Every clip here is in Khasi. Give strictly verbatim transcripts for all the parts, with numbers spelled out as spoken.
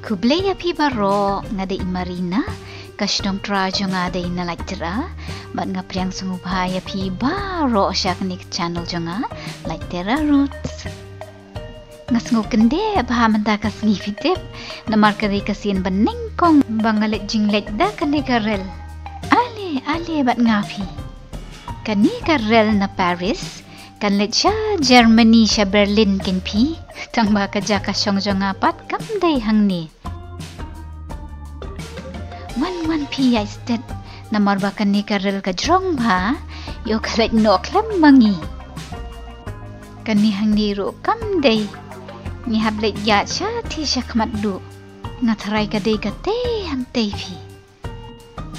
Khublei ïa phi baroh, nga dei i Marina, ka shnong trai jong nga dei na Laitera, bad nga pdiang sngewbha ïa phi baroh sha kane ka channel jong nga, Laitera Roots. Nga sngew kyndit bha mynta ka sngi phi tip, namar ka dei ka sien ba nyngkong ba nga leit jingleit da kane ka rel. Ale, ale bad nga phi. Kane ka rel na Paris kan leit sha Germany, sha Berlin kein phi. Tang ba ka jaka shong jong nga pat kam dei hangne. Wan wan phi ïaid stet, namar ba kane ka rel ka jrong bha, ïoh ka leit noh khlem ma ngi. Kane hangne ruh kam dei. Ngi hap leit ïaid shathie sha khmat duh. Nga tharai ka dei katei hangtei phi.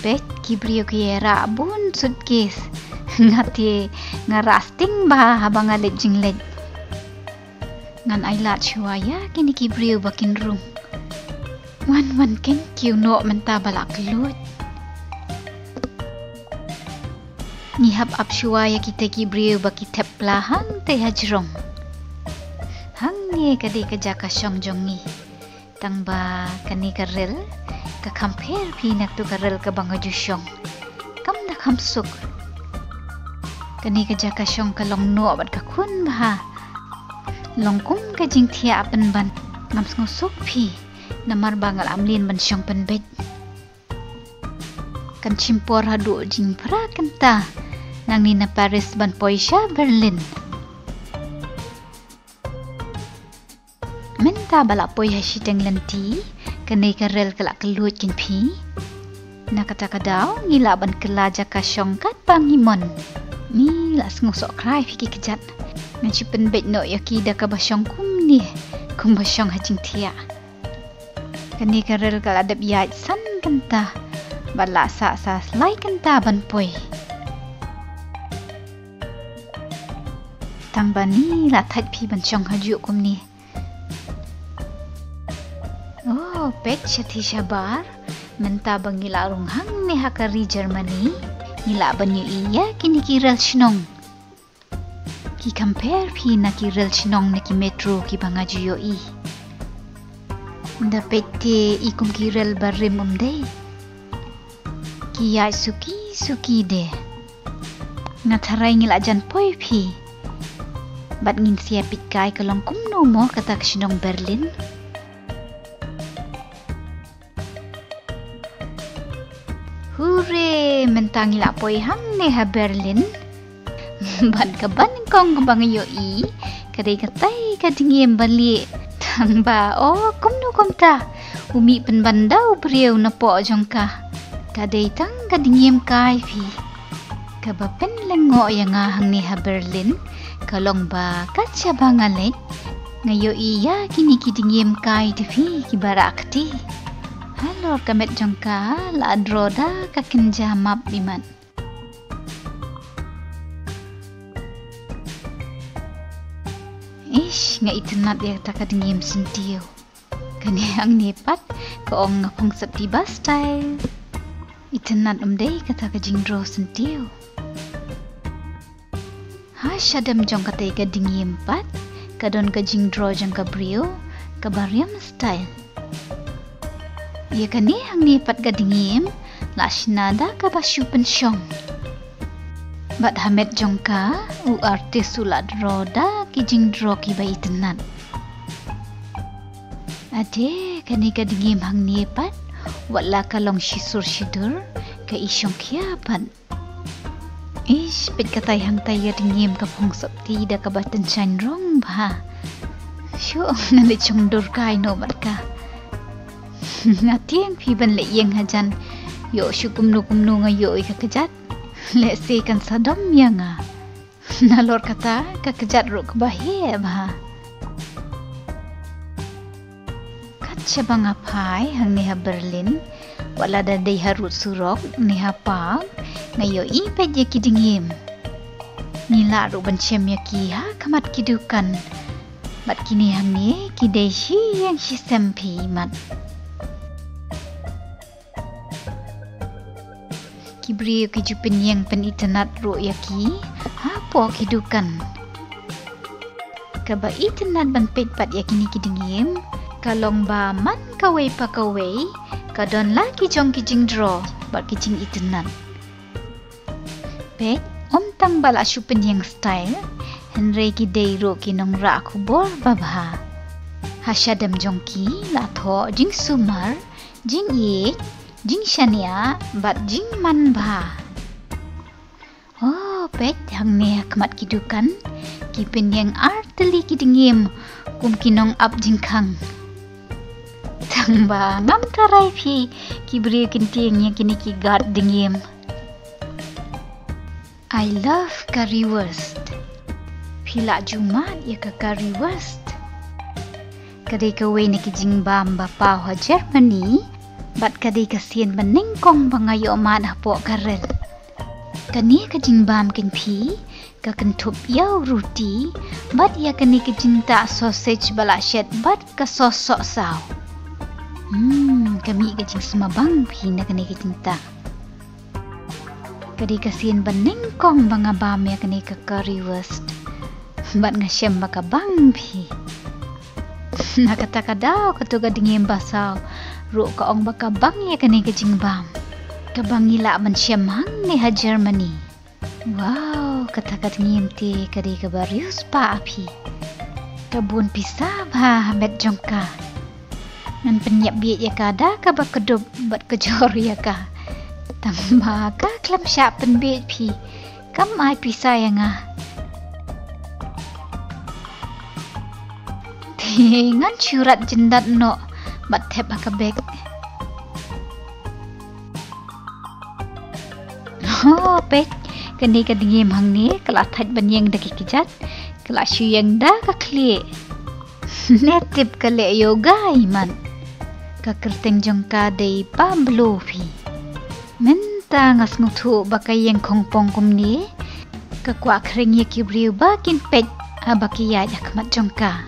Peit ki briew ki rah bun suitcase. Nga te nga rah sting bha haba nga leit jingleit. Ngan ai lad shuwa ïa kine ki briew ba kin rung. Wan wan kin kiew noh mynta ba la kylluid. Ngi hap ap shuwa ïa kita ki briew ba ki thep pla hangtei ha jrong. Hangne ka dei ka jaka shong jong ngi. Tang ba kane ka rel ka kham pher phi na tu ka rel kaba nga ju shong. Kam da kham suk. Kane ka jaka shong ka long noh bad ka khun bha. Long kum ka jingthiah pynban. Ngam sngewsuk phi, namar ba nga la mlien ban shong pynbeit. Kan shim por haduh jingphra kynta nangne na Paris ban poi sha Berlin. Mynta ba la poi ha shiteng lynti, kane ka rel ka la kylluid kein phi. Na kata ka daw ngi lah ban kylla jaka shong katba ngi mon. Ngi la sngewsoh krai phi ki kjat. Ngan shu pynbeit noh ïa ki da kaba shong kumne, kumba shong ha jingthiah. Kane ka rel ka la dep ïaid san kynta bad la sah sa lai kynta ban poi. Tang ba ngi la thait phi ban shong hajuh kumne. Oh, peit shathie shabar. Mynta ba ngi la rung hangne ha ka ri Germany, ngi lah ban ïohi ïa kine ki rel shnong. Ki kham pher phi na ki rel shnong ne ki metro kiba nga ju ïohi. Nda peit te i kum ki rel barim um dei. Ki ïaid suki suki de. Nga tharai ngi la jan poi phi. Bad ngin sa ïa peit kai ka long kumno mo kata ka shnong Berlin. Hure, mynta ngi la poi hangne ha Berlin. Bad kaba nyngkong kaba nga ïohi ka dei katai ka dngiem ba lieh. Tang ba, oh, kumno kumta, u mih pynban da u briew napoh jong ka. Ka dei tang ka dngiem kai phi. Kaba pynlyngngoh ïa nga hangne ha Berlin ka long ba kat shaba nga leit, nga ïohi ïa kine ki dngiem kai te phi kiba rah kti. Halor ka met jong ka la droh da ka kynja map imat. Ish, nga itynnad ïa kata ka dngiem syntiew. Kane hangne pat ka ong nga phong sopti ba style. Itynnad um dei kata ka jingdro syntiew. Ha shadem jong katei ka dngiem pat ka don ka jingdro jong ka briew kaba riam style. Ïa kane hangne pat ka dngiem la shna da kaba shu pynshong. Bad ha met jong ka u artist u la dro da ki jingdro kiba itynnad. Ade, kane ka dngiem hangne pat, wat la ka long shisur shidur, ka i shongkhia pat. Ish, peit katai hangtai ka dngiem ka phong sopti da kaba tyngshaiñ rong bha. Shuh, nga leit shong dur kai noh bad ka. Nga tieng phi ban leit ïeng hajan. Ïoh shu kumno kumno nga ïoh ïa ka kjat. Lehse kan sa dom ïa nga. Nalor kata ka kjat ruh kaba heh bha. Kat shaba nga phai hangne ha Berlin, wat la da dei harud surok ne ha park, nga ïohi beit ïa ki dngiem. Ngi lah ruh ban shem ïa ki ha khmat ki dukan. Bad kine hangne ki dei shi ïing shi sem phi mat. Ki briew ki ju pynïeng pynitynnad ruh ïa ki hapoh ki dukan. Kaba itynnad ban peit pat ïa kine ki dngiem Ka long ba man kawei pa kawei ka don la ki jong ki jingdro bad ki jingitynnad. Peit, ym tang ba la shu pynïeng style, hynrei ki dei ruh ki nongrah khubor babha. Ha shadem jong ki la thoh jingsumar, jingïeit, jingshaniah bad jingmanbha. Oh, peit hangne ha khmat ki dukan ki pynïeng artylli ki dngiem kum ki nongap jingkhang. Tang ba ngam tharai phi ki briew kin tieng ïa kine ki gat dngiem. I love currywurst. Phi lah ju mad ïa ka currywurst. Ka dei kawei na ki jingbam ba paw ha Germany bad ka dei ka sien ba nyngkong ba nga ïoh mad hapoh ka rel. Kane ka jingbam kynthih ka kynthup ïa u ruti bad ïa kane ka jingtah sausage ba la shet bad ka sos sohsaw. Hmm, ka mih ka jingsmabang phi na kane ka jingtah. Ka dei ka sien ba nyngkong ba nga bam ïa kane ka currywurst. Bad nga shem ba ka bang phi. Na kata ka daw kato ka dngiem ba saw ruh ka ong ba ka bang ïa kane ka jingbam. Ka bang ngi lah ban shem hangne ha Germany. Wow, kata ka dngiem te ka dei kaba riewspah phi. Ka bun pisa bha ha met jong ka. Ngan pynïap bieit ïa ka da kaba kdup bad kjor ïa ka. Tang ba ka khlem shah pynbieit phi. Kam ai pisa ïa nga. Te ngan shu rat jyndat noh bad thep ha ka bek. Ho, peit, kane ka dngiem hangne ka la thait ban ïeng da ki kjat, ka la shu ïeng da ka khlieh. Ne tip ka leh yoga i mat. Ka kyrteng jong ka dei Pablo phi. Mynta nga sngewthuh ba ka ïeng khongpong kumne ka kwah khring ïa ki briew ba kin peit haba ki ïaid ha khmat jong ka.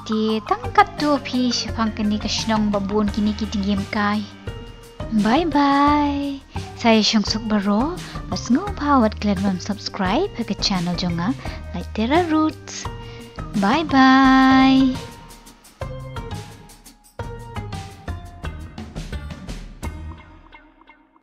Te tang katto phi shaphang kane ka shnong ba bun kine ki dngiem kai. Bye bye. Sa ïa shong suk baroh, bad sngewbha wat klet ban subscribe ha ka channel jong nga, Laitera Roots. Bye bye.